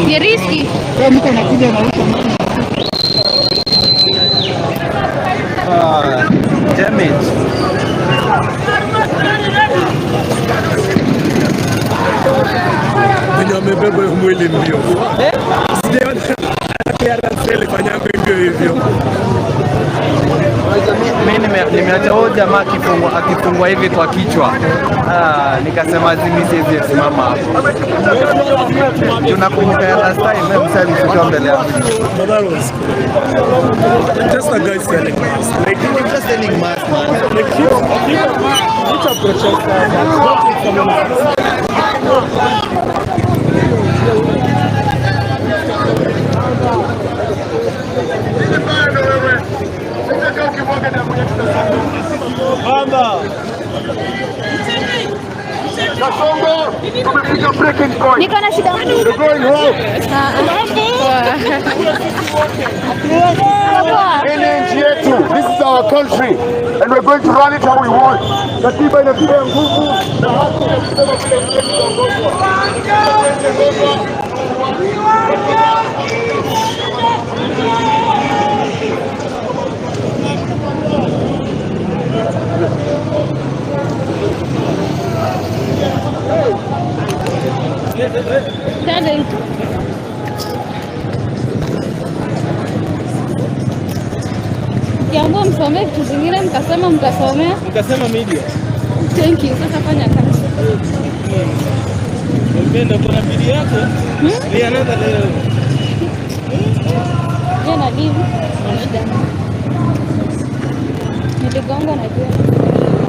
Ni risky. Mtu anakuja anarusha. Ah, damn it. Wenye wamebeba hiyo mwili mbio. Sijaona clearance ilifanya mbio hivyo. Mi nimeacha huyo jamaa akifungwa hivi kwa kichwa. Ah, nikasema zimi siwezi simama hapo. Tunakumbuka ya last time msee alifika mbele yangu. But that was cool. Just a guy selling masks. Like, Just selling mask, man. Like he's a protester, but not in someone else. Bamba. Kasongo, tumefika breaking point. Niko na shida. We're going home. Poa. Hii ni nchi yetu. This is our country and we're going to run it how we want. Katiba inatupea nguvu na haki ya kusema vile nchi yetu itaongozwa. Dada. Kiambiwa msomee vitu zingine mkasema mtasomea. Nikasema media. Thank you. Sasa fanya kazi. Mpendo, kuna video yako? Ni another level. Je, na live na shida. Niligongwa na jua.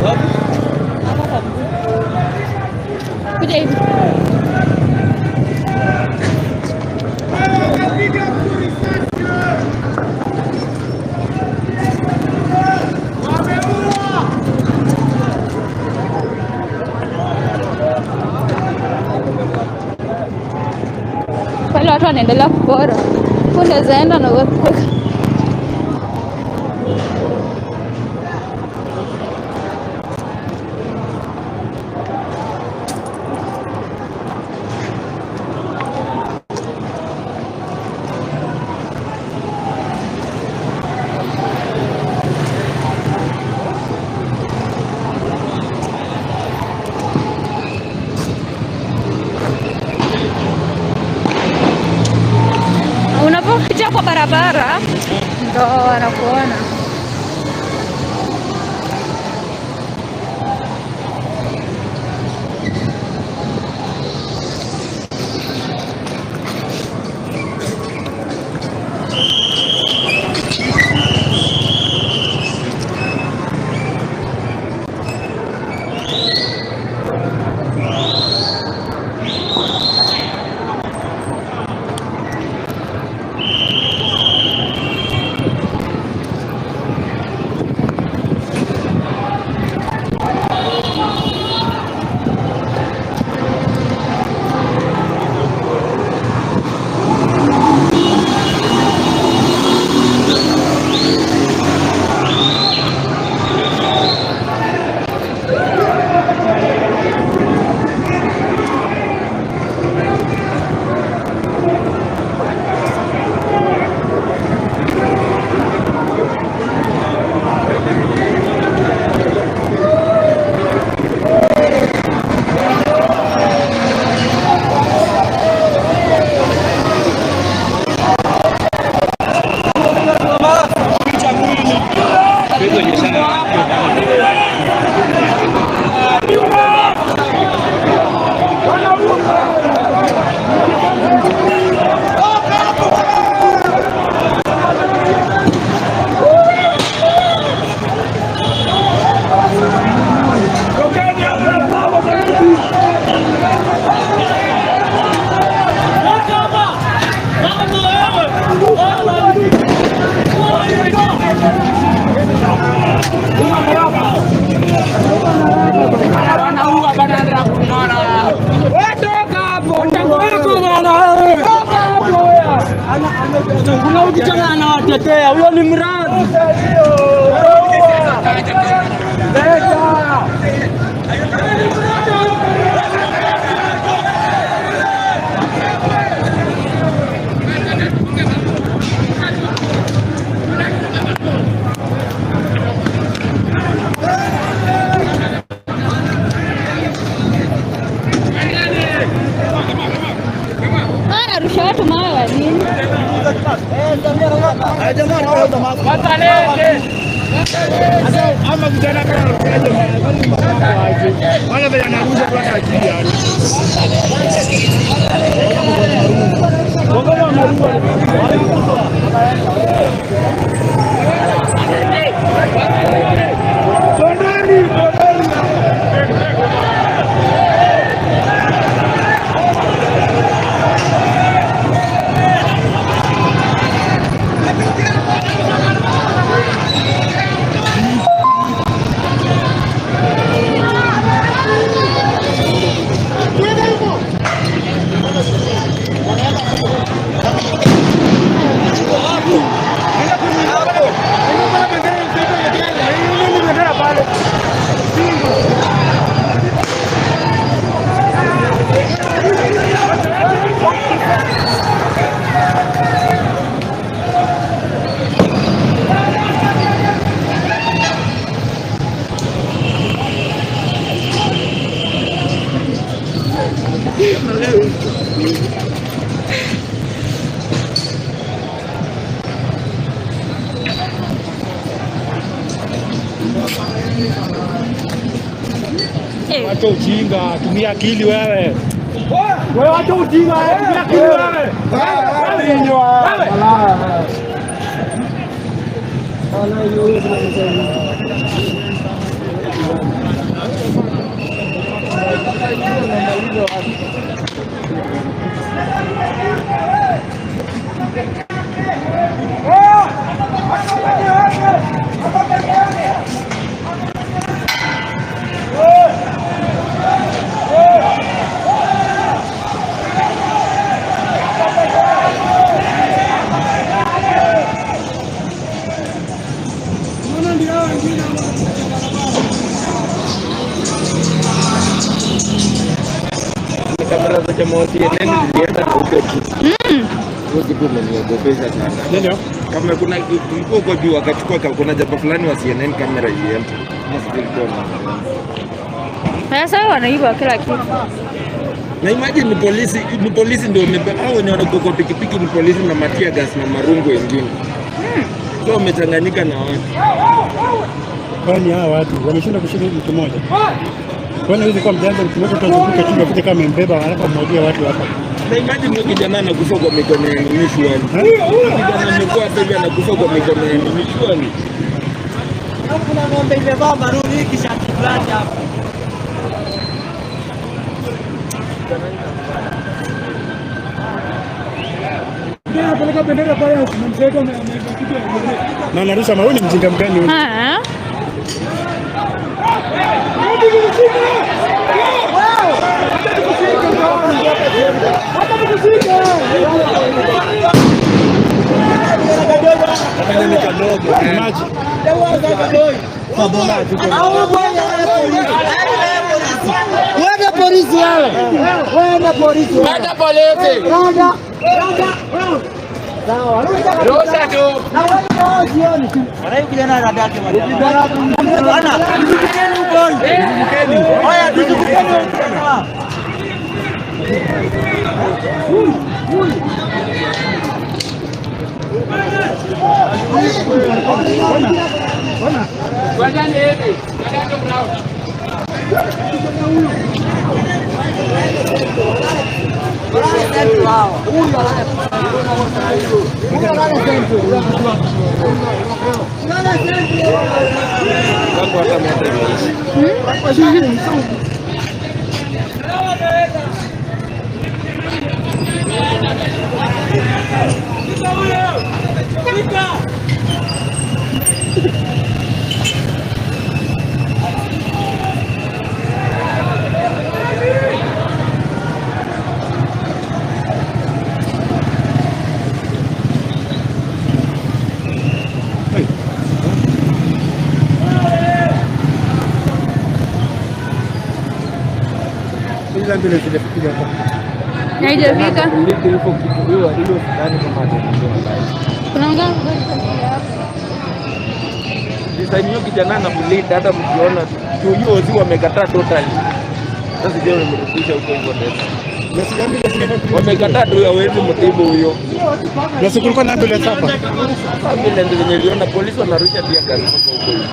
Wapi? Hapa kwa mguu. Kuja hivi. Pale watu wanaendelea kupora. Unaweza enda na uepuke. Unapokuja kwa barabara ndo wanakuona. Kuna huyu kijana anawatetea, huyo ni mradi. Anarusha watu mawe wa nini? Ama vijana wala vile anarusha kwa akili yani. Bandari, bandari. Wacha ujinga, tumia akili wewe. Wewe wacha ujinga, tumia akili wewe. Wewe. Kamera za jamaa wa CNN zilienda na huko juu. Hiyo kitu imeniogopesha sana. Ndio. Kama kuna tulikuwa huko juu wakachukua kuna jamaa fulani wa CNN kamera ilienda. Mimi sijui ilikuwa nani. Sasa wanaiba kila kitu. Na imagine ni polisi ndio hao wenye wanakuwa kwa pikipiki ni polisi na matia gas na marungu wengine. So wamechanganyika na watu. Kwani hawa watu wameshinda kushika mtu mmoja? Kwani hawezi kuwa mjanja mtu mmoja tutazunguka chini afike kama amembeba alafu amwagie watu hapa. Na imagine huyo kijana anakufa kwa mikono ya nini shwani. Kijana amekuwa sasa hivi anakufa kwa mikono ya nini shwani. Kuna ng'ombe imevaa maruni hii kishati fulani hapa. Na anarusha mawe, ni mjinga mgani huyu? Ah. Maji. Wenda polisi wewe. Wenda polisi. Wenda polisi. Wenda. Sawa. Rusha tu. Na wewe jioni. Wala kijana anadake bwana. Tuzungukeni huko. Tuzungukeni. Haya tuzungukeni huko. Wako hata moto imeisha. Ambulance haijakuja hapa. Haijafika. Kuliko hivyo kitu hiyo hiyo sidhani kama ataendelea. Kuna mganga hapa. Design hiyo kijana na mlead hata mkiona juu hiyo ozi wamekataa totally. Sasa je, wamemrudisha huko hivyo tena. Na si ambulance inafaa kuja. Wamekataa tu hawezi mtibu huyo. Na si kulikuwa na ambulance hapa. Ambulance venye niliona polisi wanarusha pia gari huko huko hivi.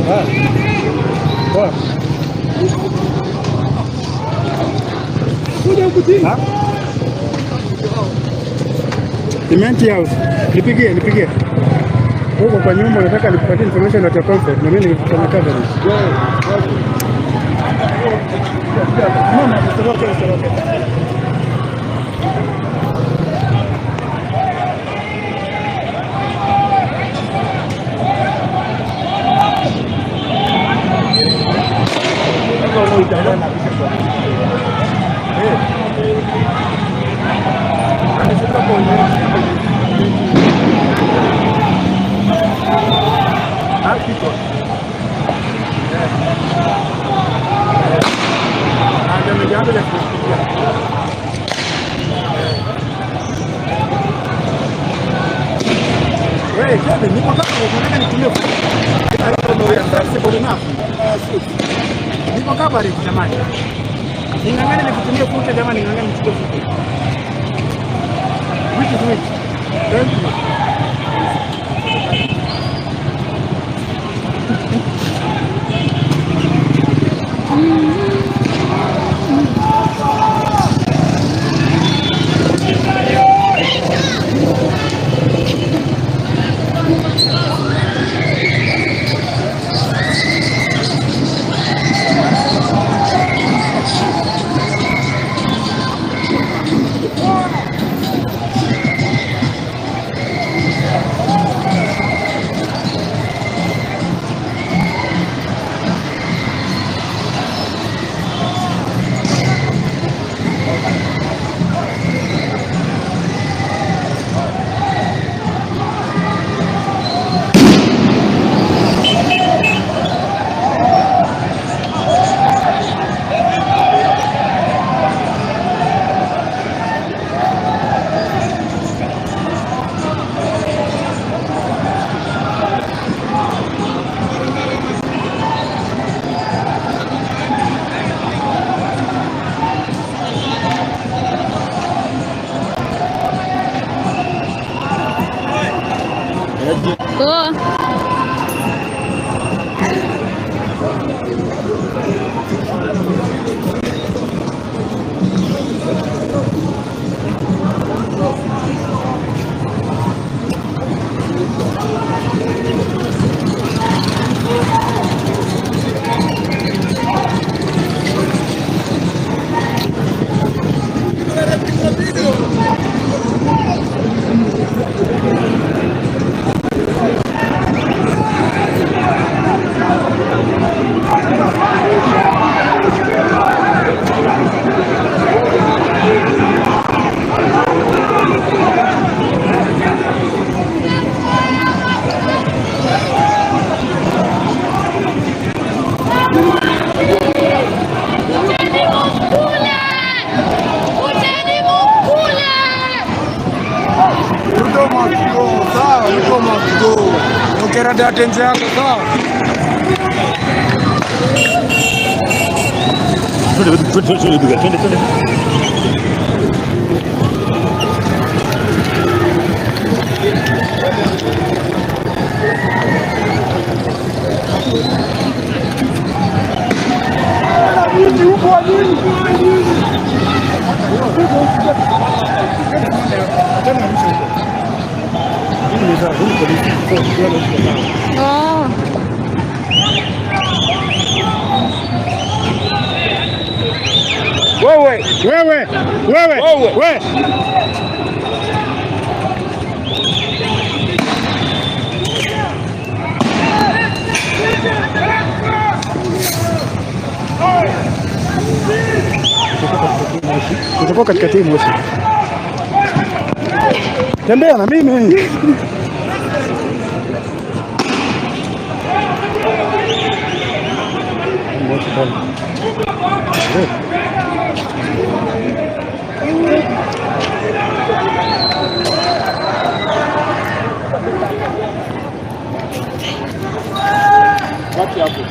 Ah. Poa. Ha? Cement House. Nipigie, nipigie. Huko kwa nyumba nataka nikupatie information at your comfort na mimi nikufanya coverage. Mama, usitoroke, usitoroke. Sasa unaona jamaa anapisha kwa. Eh. Ameshuka kwa ulinzi. Ah, kichwa. Eh. Ah, jamaa ambulance kupigia. Wewe Kevin, niko kama unataka nitumie flexible enough. Niko coverage jamani. Ning'ang'ane nikutumie footage jamani, ning'ang'ane nichukue footage. Which is which? Thank you. Poa. Ruto must go, sawa, Ruto must go. Ukirada tenzi yako sawa. Twende, twende, twende, twende, twende. Achana na rushwa huko. Hii ni sawa, hii ni polisi. So, tuwe na rushwa sawa. Oh. Wewe Wewe. Wewe, wewe, Wewe. wewe. Utakuwa katikati hii moshi. Tembea na mimi. Moshi pale. Baki hapo.